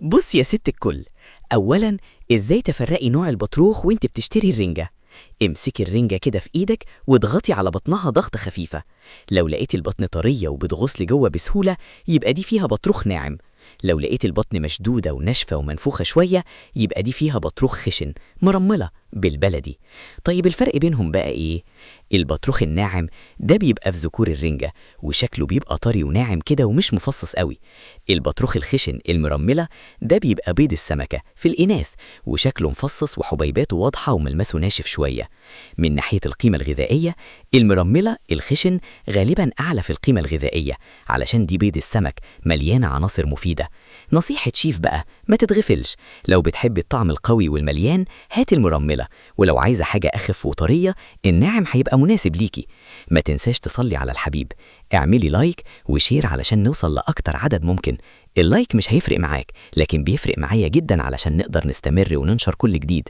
بص يا ست الكل، أولاً إزاي تفرقي نوع البطروخ وانت بتشتري الرنجة؟ امسكي الرنجة كده في ايدك واضغطي على بطنها ضغطة خفيفة. لو لقيتي البطن طرية وبتغوص لجوه بسهولة يبقى دي فيها بطروخ ناعم. لو لقيتي البطن مشدودة وناشفة ومنفوخة شوية يبقى دي فيها بطروخ خشن مرملة بالبلدي. طيب الفرق بينهم بقى ايه؟ البطروخ الناعم ده بيبقى في ذكور الرنجة وشكله بيبقى طري وناعم كده ومش مفصص قوي. البطروخ الخشن المرملة ده بيبقى بيض السمكة في الإناث وشكله مفصص وحبيباته واضحة وملمسه ناشف شوية. من ناحية القيمة الغذائية، المرملة الخشن غالبا أعلى في القيمة الغذائية علشان دي بيض السمك مليانة عناصر مفيدة. نصيحة شيف بقى، ما تتغفلش، لو بتحب الطعم القوي والمليان هات المرملة، ولو عايزة حاجة أخف وطرية الناعم هيبقى مناسب ليكي. ما تنساش تصلي على الحبيب، اعملي like و share علشان نوصل لأكتر عدد ممكن. ال like مش هيفرق معاك لكن بيفرق معايا جدا علشان نقدر نستمر وننشر كل جديد.